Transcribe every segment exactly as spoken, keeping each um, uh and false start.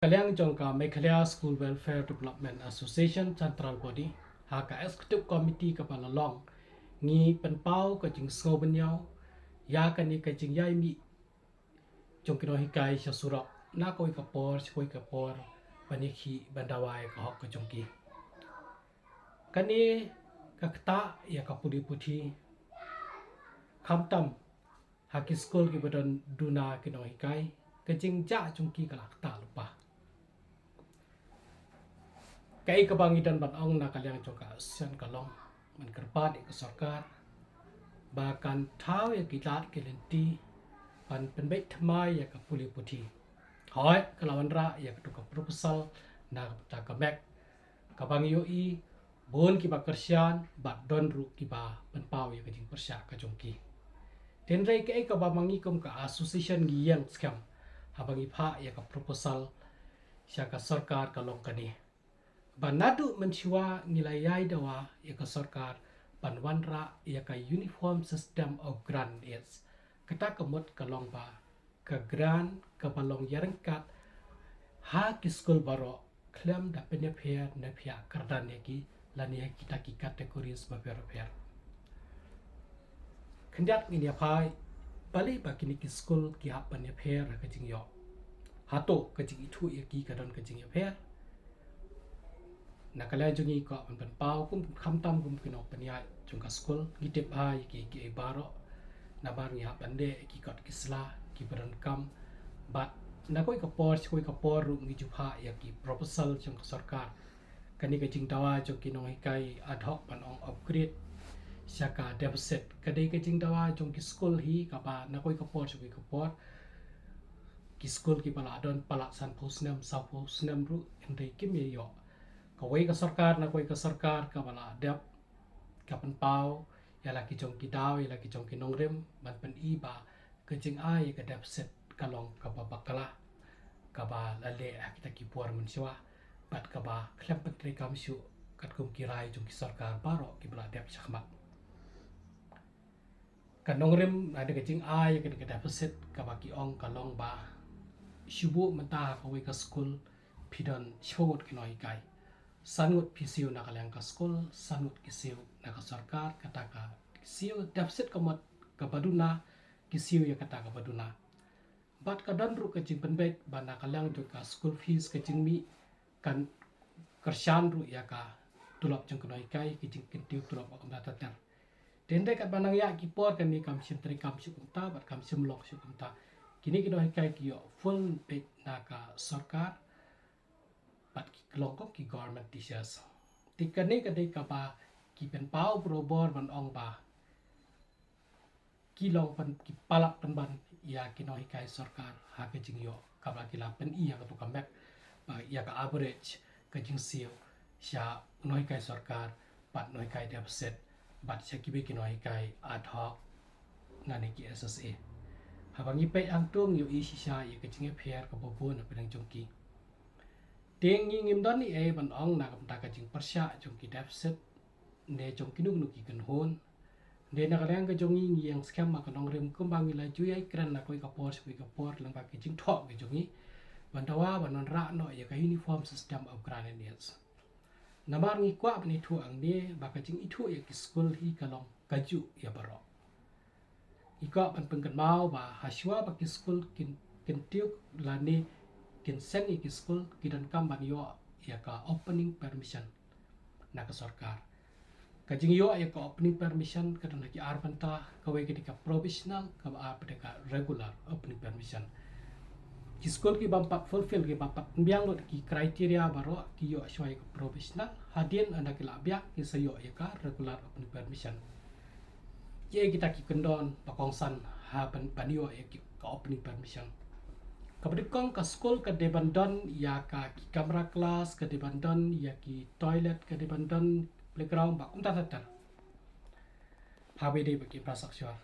Ka liang jong ka Meghalaya School Welfare Development Association Central Body, ha ka Executive Committee kaba la long, ngi pynpaw ka jingsngewbynniaw ïa kane ka jingïaimih jong ki nonghikai sha surok na kawei ka por sha kawei ka por, ban ïakhih ban dawa ïa ka hok ka jong ki. Kane ka ktah ïa ka pule puthi, khamtam ha ki skul kiba don duna ki nonghikai, ka jingjah jong ki ka la ktah lypa. Kaei kaba ngi don ban ong na ka liang jong ka association ka long, ban kyrpad ïa ka sorkar ba kan thaw ïa ki lad ki lynti ban pynbeit thymmai ïa ka pule puthi. Hooid, ka la wanrah ïa katu ka proposal na ka bynta ka MEC, kaba ngi ïohi bun kiba kyrshan bad don ruh kiba pynpaw ïa ka jingpyrshah ka jong ki. Hynrei kaei kaba ma ngi kum ka association ngi ïeng skhem haba ngi phah ïa ka proposal sha ka sorkar ka long kane, ba naduh mynshuwa ngi la ïai dawa ïa ka sorkar ban wanrah ïa ka Uniform System of Grant and Aids, kata ka mut ka long ba ka grant kaba long ïaryngkat ha ki skul baroh, khlem da pynïapher ne pynïakyrdan ïa ki lane ha kita ki categories bapher bapher. Khyndiat ngin ïa phai, balei ba kine ki skul ki hap ban ïapher ha ka jingïoh? Hato ka jingithuh ïa ki ka don ka jingïapher? Na ka liang jong ngi, kwah ban pynpaw kum, khamtam kum ki nongpynïaid jong ka skul, ngi tip bha ïa ki, kiei baroh. Namar ngi hap ban leh ïa ki kot ki sla kiba donkam. Bad na kawei ka por sha kawei ka por ruh ngi ju phah ïa ki proposal jong ka sorkar. Kane ka jingdawa jong ki nonghikai ad hoc ban ong upgrade sha ka deficit, ka dei ka jingdawa jong ki skul hi kaba na kawei ka por sha kawei ka por, ki skul kiba la don palat sanphew snem, sawphew snem ruh, hynrei kim ïoh. Kawei ka sorkar na kawei ka sorkar kaba la dep ka pynpaw ïa la ki jong ki daw, ïa la ki jong ki nongrim ban pyni ba ka jingai ïa ka deficit ka long kaba bakla, kaba la leh ha kita ki por mynshuwa, bad kaba khlem pyntreikam shuh katkum ki rai jong ki sorkar baroh kiba la dep shakhmat. Ka nongrim lane ka jingai ïa ka, ka deficit kaba ki ong ka long ba shu buh mynta ha kawei ka skul phi don shiphew ngut ki nonghikai. San ngut phi siew na ka liang ka skul, san ngut ki siew na ka sorkar, kata ka siew deficit ka mut kaba duna, ki siew ïa kata kaba duna. Bad ka don ruh ka jingpynbeit ba na ka liang jong ka school fees ka jingmih kan kyrshan ruh ïa ka tulop jong ki nonghikai, ki jingkyntiew tulop ba kumta ter ter. Te hynrei katba nang ïaid ki por kane kam shym treikam shuh kumta bad kam shym long shuh kumta. Kine ki nonghikai ki ïoh full paid na ka sorkar bad ki long kum ki government teachers. Te kane ka dei kaba ki pynpaw barabor ban ong ba ki long pyn, ki palat pynban ïa ki nonghikai sorkar ha ka jingïoh, kaba ki la pyni ha katu ka MEC ba ïa ka average ka jingsiew sha u nonghikai sorkar bad nonghikai deficit bad sha kiwei ki nonghikai ad hoc lane ki SSA. Haba ngi peit hangto ngi ïohi shisha ïa ka jingïapher kaba bun hapdeng jong ki. Te ngi ngim don ei ei ban ong na ka bynta ka jingpyrshah jong ki deficit ne jong kino kino ki kynhun. Te na ka liang ka jong ngi, ngi ïeng skhem ma ka nongrim kumba ngi la ju ïai kren na kawei ka por sha kawei ka por lyngba ki jingthoh ki jong ngi ban dawa ban wanrah noh ïa ka Uniform System of Grant and Aids. Namar ngi kwah ban ithuh hangne ba ka jingithuh ïa ki skul hi ka long kajuh ïa baroh. Ngi kwah ban pynkynmaw ba hashuwa ba ki skul kin, kin tiew lane kin seng ïa ki skul, ki donkam ban ïoh ïa ka opening permission na ka sorkar. Ka jingïoh ïa ka opening permission ka don ha ki ar bynta, kawei ka dei ka provisional, kaba ar ka dei ka regular opening permission. Ki skul ki bym pat fulfill, ki bym pat biang lut ki criteria baroh, ki ïoh shuwa ïa ka provisional. Hadien ynda ki la biang, kin sa ïoh ïa ka regular opening permission. Kiei kita ki kyndon ba kongsan ha ban, ban ïoh ïa ki, ka opening permission? Kaba nyngkong, ka skul ka dei ban don ïa ka, ki kamra klas, ka dei ban don ïa ki toilet, ka dei ban don playground, ba kumta ter ter. Haba dei ba ki infrastructure.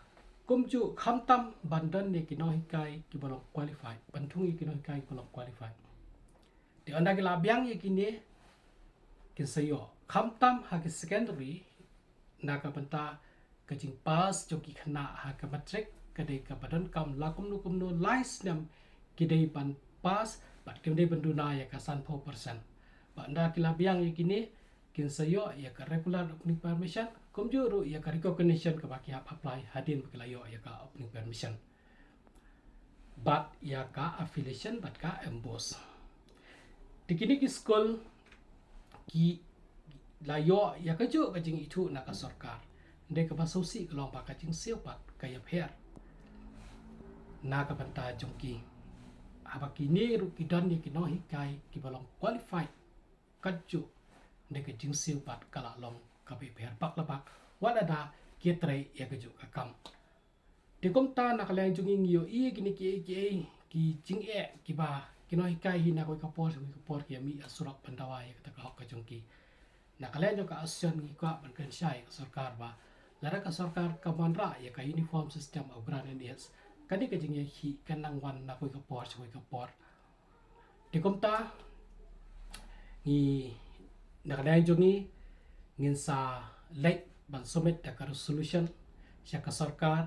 Kumjuh khamtam ban don ïa ki nonghikai kiba long qualified, ban thung ïa ki nonghikai kiba long qualified. Te ynda ki la biang ïa kine, kin sa ïoh. Khamtam ha ki secondary, na ka bynta ka jingpass jong ki khynnah ha ka matric ka dei kaba donkam la kumno kumno lai snem ki dei ban pass, Bad kim dei ban duna ïa ka sanphew percent. Bad ynda ki la biang ïa kine, kin sa ïoh ïa ka regular opening permission, kumjuh ruh ïa ka recognition kaba ki hap apply hadien ba ki la ïoh ïa ka opening permission. Bad ïa ka affiliation bad ka MBOSE. Te kine ki skul ki la ïoh ïa kajuh ka jingithuh na ka sorkar. Hynrei kaba sngewsih ka long ba ka jingsiew pat ka ïapher na ka bynta jong ki. Haba kine ruh ki don ïa ki nonghikai kiba long qualified kajuh, hynrei ka jingsiew pat ka la long kaba ïapher bak la bak, wat lada ki trei ïa kajuh ka kam. Te kumta na ka liang jong ngi ngi ïohi kine kiei kiei ki jingeh kiba ki nonghikai hi na kawei ka por sha kawei ka por ki ïa mih ha surok ban dawa ïa kata ka hok ka jong ki. Na ka liang jong ka ASEAN ngi kwah ban kynshai ïa ka sorkar ba lada ka sorkar kam wanrah ïa ka uniform system of grant and aids, kane ka jingïakhih kan nang wan na kawei ka por sha kawei ka por. Te kumta ngi, na ka liang jong ngi, ngin sa leit ban submit da ka resolution sha ka sorkar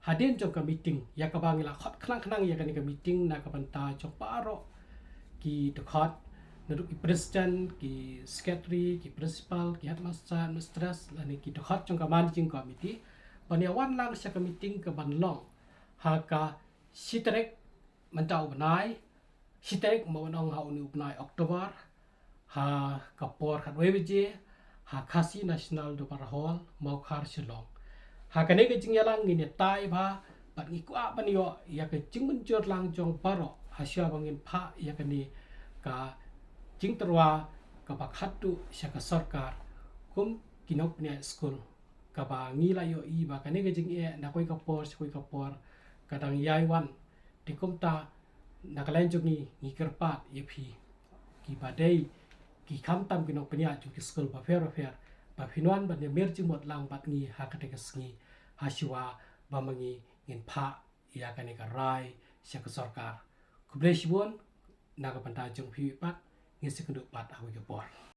hadien jong ka meeting ïa kaba ngi la khot khnang khnang ïa kane ka meeting na ka bynta jong baroh ki dkhot, naduh ki president, ki secretary, ki principal, ki headmaster, headmistress lane ki dkhot jong ka managing committee, ban ïa wan lang sha ka meeting kaban long ha ka shi tarik mynta u bnai, shi tarik, mo ban ong ha une u bnai October, ha ka por khatwei baje ha Khasi National Dorbar Hall, Mawkhar, Shillong. Ha kane ka jingïalang ngin ïatai bha bad ngi kwah ban ïoh ïa ka jingmynjur lang jong baroh ha shuwa ba ngin phah ïa kane ka jingtyrwa kaba khatduh sha ka sorkar kum ki nongpynïaid skul, kaba ngi la ïohi ba kane ka jingeh na kawei ka por sha kawei ka por ka dang ïai wan. Te kumta na ka liang jong ngi ngi kyrpad ïa phi kiba dei ki khamtam ki nongpynïaid jong ki skul bapher bapher ba phin wan ban ïamir jingmut lang bad ngi ha kata ka sngi ha shuwa ba ma ngi ngin phah ïa kane ka rai sha ka sorkar. Khublei shibun na ka bynta jong phi pat, ngin sa ïakynduh pat ha kawei ka por.